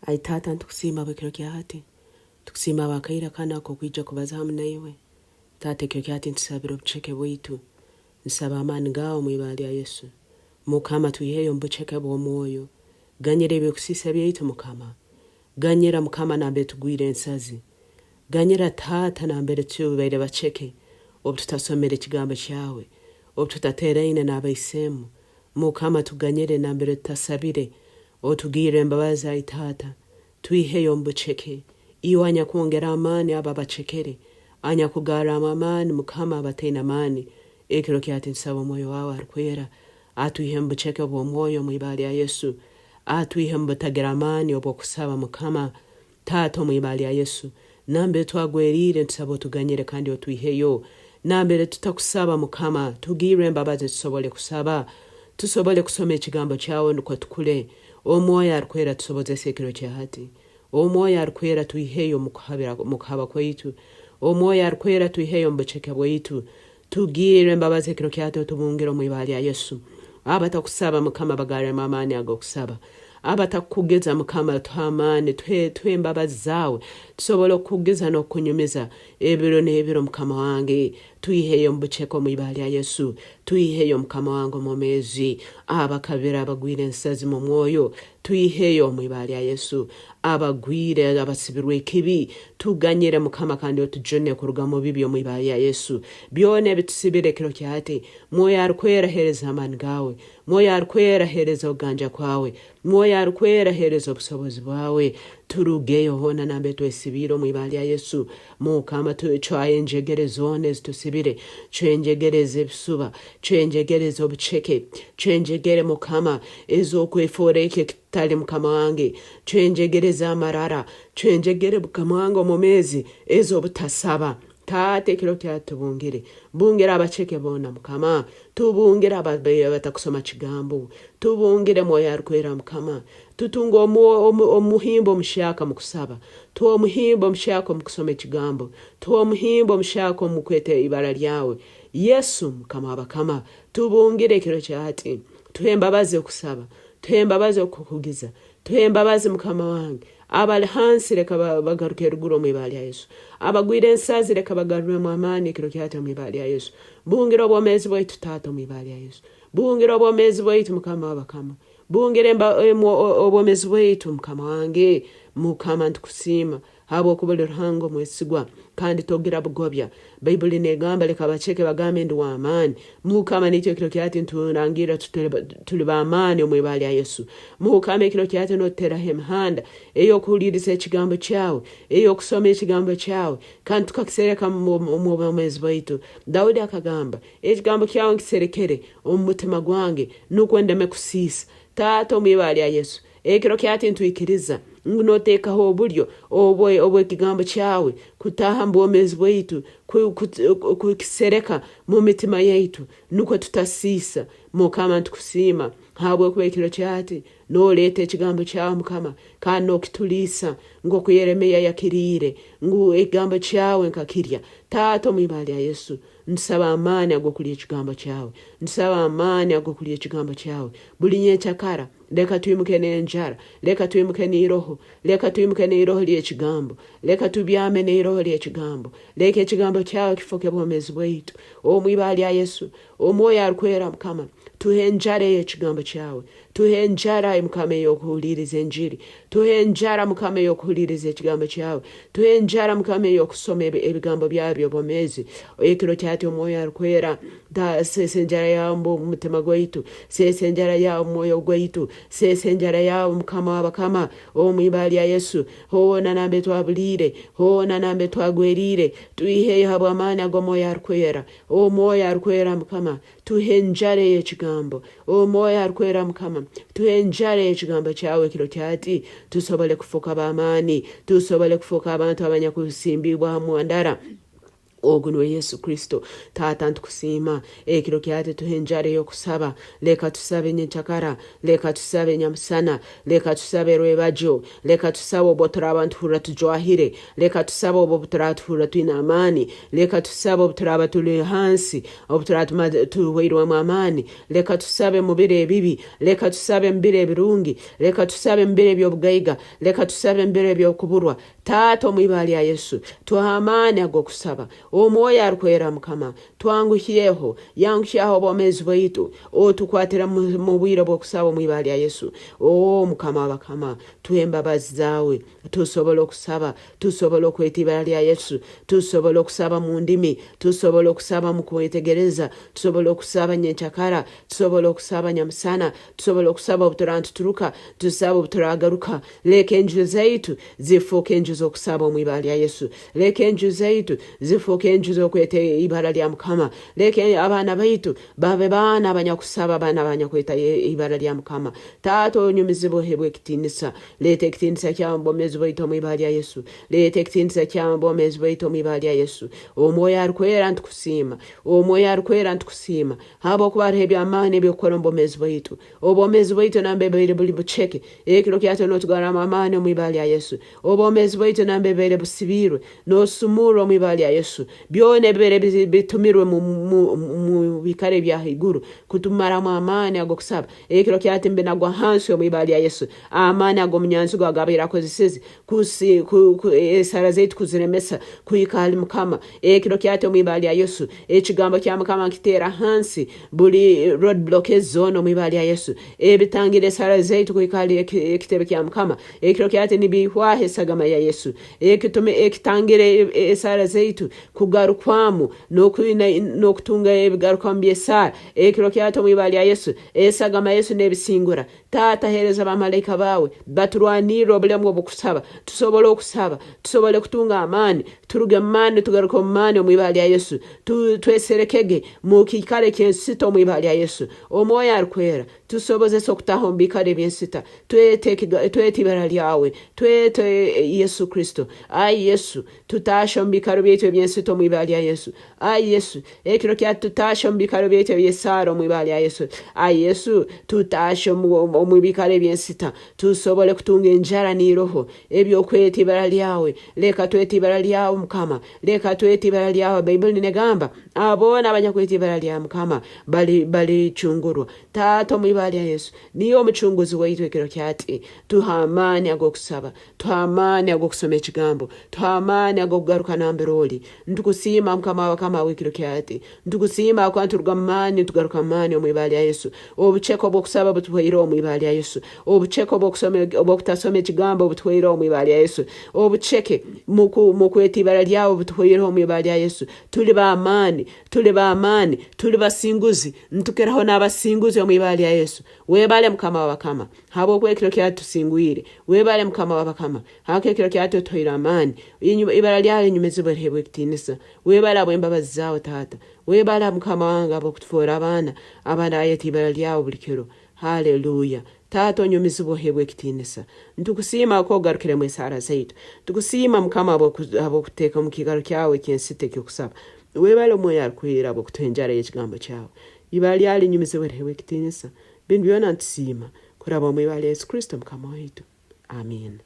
Ai Taata, nitukusiima habw'ekiro kya hati. Tukusiima habw'akaire kanu ak'okwija kubaza hamu naiwe. Taata, ekiro kya hati ntusabira obuceke bwaitu. Nsaba amaani gaawe omu ibara lya Yesu. Mukama, twiheyo omu buceke bw'omwoyo. Ganyira eby'okusiisa byaitu, Mukama. Ganyira, Mukama, nambere tugwire ensazi. Ganyira, Taata, nambere tubaire baceke obu tutasomere Ekigambo kyawe, obu tutateraine n'abaisemu. Mukama, tuganyire nambere tutasabire. Otugirre embabazi, ai Taata. Twiheyo omu buceke. Iwe anyakwongera amaani abo abacekere, anyakugarramu amaani, Mukama, abataine amaani, ekiro kya hati ntusaba Omwoyo wawe Arukwera atwihe omu buceke obw'omwoyo omu ibara lya Yesu. Atwihe omu butagira amaani obw'okusaba, Mukama. Taata, omu ibara lya Yesu, nambere twagweriire ntusaba otuganyire kandi otwiheyo. Nambere tutakusaba, Mukama, tugirre embabazi tusobole kusaba, tusobole kusoma Ekigambo kyawe nukwo tukule. Omwoyo Arukwera tusobozese ekiro kya hati. Omwoyo Arukwera twiheyo omu kuhaba kwaitu. Omwoyo Arukwera twiheyo omu buceke bwaitu. Tugirre embabazi ekiro kya hati otubungire omu ibara lya Yesu. Abatakusaba, Mukama, bagarremu amaani ag'okusaba. Abatakukugiza, Mukama, tuhe amaani, tuhe tuhe embabazi zaawe tusobole okukugiza n'okukunyumiza ebiro n'ebiro, Mukama wange. Twiheyo omu buceke omu ibara lya Yesu. Twiheyo, Mukama wange omwomeezi, abakabire abagwire ensazi mu mwoyo. Twiheyo omu ibara lya Yesu abagwire abasibirwe ekibi. Tuganyire, Mukama, kandi otujune kuruga mu bibi omu ibara lya Yesu. Byona ebitusibire ekiro kya hati, Mwoyo Arukwera hereza amaani gawe. Mwoyo Arukwera hereza okuganja kwawe. Mwoyo Arukwera hereza obusobozi bwawe. Turugeyo hoona nambere twesibiire omu ibara lya Yesu. Mukama, cwayo enjegere zoona ezitusibire. Cwa enjegere ez'ebisuba. Cwa enjegere ez'obuceke. Cwa enjegere, Mukama, ez'okwefoora eki ekitutali, Mukama wange. Cwa enjegere ez'amarara. Cwa enjegere, Mukama wange omwomeezi, ez'obutasaba. Taata, ekiro kya tubungire. Bungire abaceke boona, Mukama. Tubungire abatakusoma Kigambo. Tubungire Mwoyo Arukwera, Mukama. Tutunge omuhimbo omuhyaka omu kusaba. Tuhe omuhimbo omuhyaka omu kusoma Ekigambo. Tuhe omuhimbo omuhyaka omu kweta ibara lyawe, Yesu, Mukama w'abakama. Tubungire ekiro kya hati. Tuhe embabazi okusaba. Tuhe embabazi okukukugiza. Tuhe embabazi, Mukama wange. Abali hansi leka bagaruke eruguru omu ibara lya Yesu. Abagwire ensazi leka bagarurwemu amaani ekiro kya hati omu ibara lya Yesu. Bungira obwomeezi bwaitu, Taata, omu ibara lya Yesu. Bungira obwomeezi bwaitu, Mukama w'abakama. Bungira obwomeezi bwaitu, Mukama wange. Mukama, nitukusiima habwokuba oli Ruhanga omwesigwa kandi togira bugobya. Baibuli negamba, leka abaceke bagambe ndi w'amaani. Mukama, naitwe ekiro kya hati niturangirra tuli b'amaani omu ibara lya Yesu. Mukama, ekiro kya hati notuteraho emihanda ey'okuhuliiriza Ekigambo kyawe, ey'okusoma Ekigambo kyawe, kandi tukakisereka omu bwomeezi bwaitu. Daudi akagamba, Ekigambo kyawe nkiserekere omu mutima gwange, nukwo ndeme kusiisa. Taata, omu ibara lya Yesu, ekiro kya hati nitwikiriza ngu noteekaho obulyo obw'Ekigambo kyawe kutaaha mu bwomeezi bwaitu, kukisereka mu mitima yaitu nukwo tutasiisa. Mukama, nitukusiima habwokuba ekiro kya hati noleeta Ekigambo kyawe, Mukama, kandi nokituliisa nk'oku Yeremiya yakiriire ngu Ekigambo kyawe nkakirya. Taata, omu ibara lya Yesu, Ntusaba amaani ag'okulya Ekigambo kyawe. Ntusaba amaani ag'okulya Ekigambo kyawe. Buli nyenkyakara, leka twimuke n'enjara. Leka twimuke n'iroho. Leka twimuke n'iroho ly'Ekigambo. Leka tubyame n'iroho ly'Ekigambo. Leka Ekigambo kyawe kifoke bwomezi bwaitu. Omu ibara lya Yesu, Omwoyo Arukwera, Mukama, tuhe enjara ey'Ekigambo kyawe. Tuhe enjara, ai Mukama, ey'okuhuliiriza enjiri. Tuhe enjara, Mukama, ey'okuhuliiriza Ekigambo kyawe. Tuhe enjara, Mukama, ey'okusoma ebigambo byawe by'obwomeezi. Ekiro kya hati, Omwoyo Arukwera, seesa enjara yawe omu mutima gwaitu. Seesa enjara yawe omu mwoyo gwaitu. Seesa enjara yawe, Mukama w'abakama, omu ibara lya Yesu. Hoona nambere twabuliire, hoona nambere twagweriire, twiheyo habw'amaani ag'Omwoyo Arukwera. Omwoyo Arukwera, Mukama, Tuhe enjara ey'Ekigambo. Omwoyo Arukwera Mukama, tuhe enjara ey'Ekigambo kyawe ekiro kya hati, tusobole kufoka b'amaani, tusobole kufoka abantu abanyakusimbiibwe ha mwandara. Ogu nuwe Yesu Kristo. Taata, ntukusiima. Ekiro kyati tuhe enjara ey'okusaba. Leka tusabe nyenkyakara. Leka tusabe nyamusana. Leka tusabe rwebagyo. Leka tusabe obu turaaba nituhurra tujwahire. Leka tusabe obu turaaba tuhurra twine amaani. Leka tusabe obu turaaba tuli hansi, obu turaaba tuhwairwemu amaani. Leka tusabe mu biro ebibi. Leka tusabe mu biro ebirungi. Leka tusabe mu biro eby'obugaiga. Leka tusabe mu biro eby'okuburwa. Taata, omu ibara lya Yesu, tuha amaani ag'okusaba. Omwoyo Arukwera Mukama, twanguhyeho, yanguhyaho obwomeezi bwaitu, otukwatire mu bwire bw'okusaba omu ibara lya Yesu. O Mukama w'abakama, tuhe embabazi zaawe, tusobole okusaba, tusobole okweta ibara lya Yesu, tusobole okusaba mu ndimi, tusobole okusaba mu kwetegereza, tusobole okusaba nyenkyakara, tusobole okusaba nyamusana, tusobole okusaba obu turaaba nituturuka, tusabe obu turagaruka. Leka enju zaitu zifooke enju z'okusaba omu ibara lya Yesu. Leka enju zaitu zifooke enju z'okweta ibara lya Mukama. Leka abaana baitu babe baana abanyakusaba, abaana abanyakweta ibara lya Mukama. Taata, onyumizibwe, ohebwe ekitiinisa. Leeta ekitiinisa kyawe omu bwomeezi bwaitu omu ibara lya Yesu. Leeta ekitiinisa kyawe omu bwomeezi bwaitu omu ibara lya Yesu. Omwoyo Arukwera, ntukusiima. Omwoyo Arukwera, ntukusiima habwokuba haroho eby'amaani eby'okukora omu bwomeezi bwaitu. Obwomeezi bwaitu nambere bubaire buli buceke, ekiro kyakyo notugarramu amaani omu ibara lya Yesu. Obwomeezi bwaitu nambere bubaire busibiirwe, nosumurra omu ibara lya Yesu. Byona ebibaire bitumirwe mu biikaro ebya haiguru kutumaramu amaani ag'okusaba, ekiro kyati mbinagwa hansi omu ibara lya Yesu. Amaani ag'omunyanzigwa agabaire akozeseze esara zaitu kuziremesa kuhika hali Mukama, ekiro kyati omu ibara lya Yesu, ekigambo kya Mukama nkiteera hansi buli road block zoona omu ibara lya Yesu. Ebitangira esara zaitu kuhika hali ekitebe kya Mukama, ekiro kyati nibiihwaho esagama ya Yesu. Ekitangira esara zaitu kugarukwamu n'okutunga ebigarukwamu by'esaara, ekiro kyati omu ibara lya Yesu, esagama ya Yesu n'ebisingura. Taata, heereza bamalaika baawe baturwanirre obulemu obw'okusaba, tusobole okusaba, tusobole kutunga amaani, turuge mu maani tugaruke omu maani omu ibara lya Yesu. Tweserekege mu kiikaro eky'ensita omu ibara lya Yesu. Omwoyo Arukwera, tusobozese okutaha omu biikaro eby'ensita. Twete ibara lyawe, twete Yesu Kristo. Ai Yesu, tutaahye omu biikaro byaitu eby'ensita omu ibara lya Yesu. Ai Yesu, ekiro kya tutaahye omu biikaro byaitu eby'esaara omu ibara lya Yesu. Ai Yesu, tutaahye omu biikaro eby'ensita, tusobole kutunga enjara n'iroho eby'okweta ibara lyawe. Leka twete ibara lyawe, Mukama. Leka twete ibara lyawe. Baibuli negamba, aboona abanyakweta ibara lya Mukama balicungurwa. Taata, omu ibara lya Yesu, niiwe omucunguzi waitu ekiro kyati. Tuha amaani ag'okusaba. Tuha amaani ag'okusoma ekigambo. Tuha amaani ag'okugaruka nambere oli. Nitukusiima, Mukama w'abakama, habw'ekiro kyati. Nitukusiima habwokuba nituruga mu maani nitugaruka mu maani omu ibara lya Yesu. Obuceke obw'okusaba butuhweireho omu ibara lya Yesu. Obuceke obw'okutasoma ekigambo butuhweireho omu ibara lya Yesu. Obuceke mu kweta ibara lyawe butuhweireho omu ibara lya Yesu. Tuli b'amaani, tuli b'amaani, tuli basinguzi, nitukiraho n'abasinguzi omu ibara lya Yesu. Webale, Mukama w'abakama, habwokuba ekiro kyati tusingwire. Webale, Mukama w'abakama, habwokuba ekiro kyati otuhaire amaani. Ibara lyawe linyumizibwe liheebwe ekitiinisa. Webale habw'embabazi zaawe, Taata. Webale, Mukama wange, habw'okutufoora abaana abarayeta ibara lyawe buli kiro. Haleluya. Taata, onyumizibwe oheebwe ekitiinisa. Nitukusiima habwokuba ogarukiremu esaara zaitu. Tukusiima, Mukama, habw'okututeeka omu kiikaro kyawe eky'ensita eky'okusaba. Webale, Omwoyo Arukwera, habw'okutuha enjara y'ekigambo kyawe. Ibara lyawe linyumizibwe liheebwe ekitiinisa. Binu byona nitusiima kuraba omu ibara lya Yesu Kristo Mukama waitu. Amiina.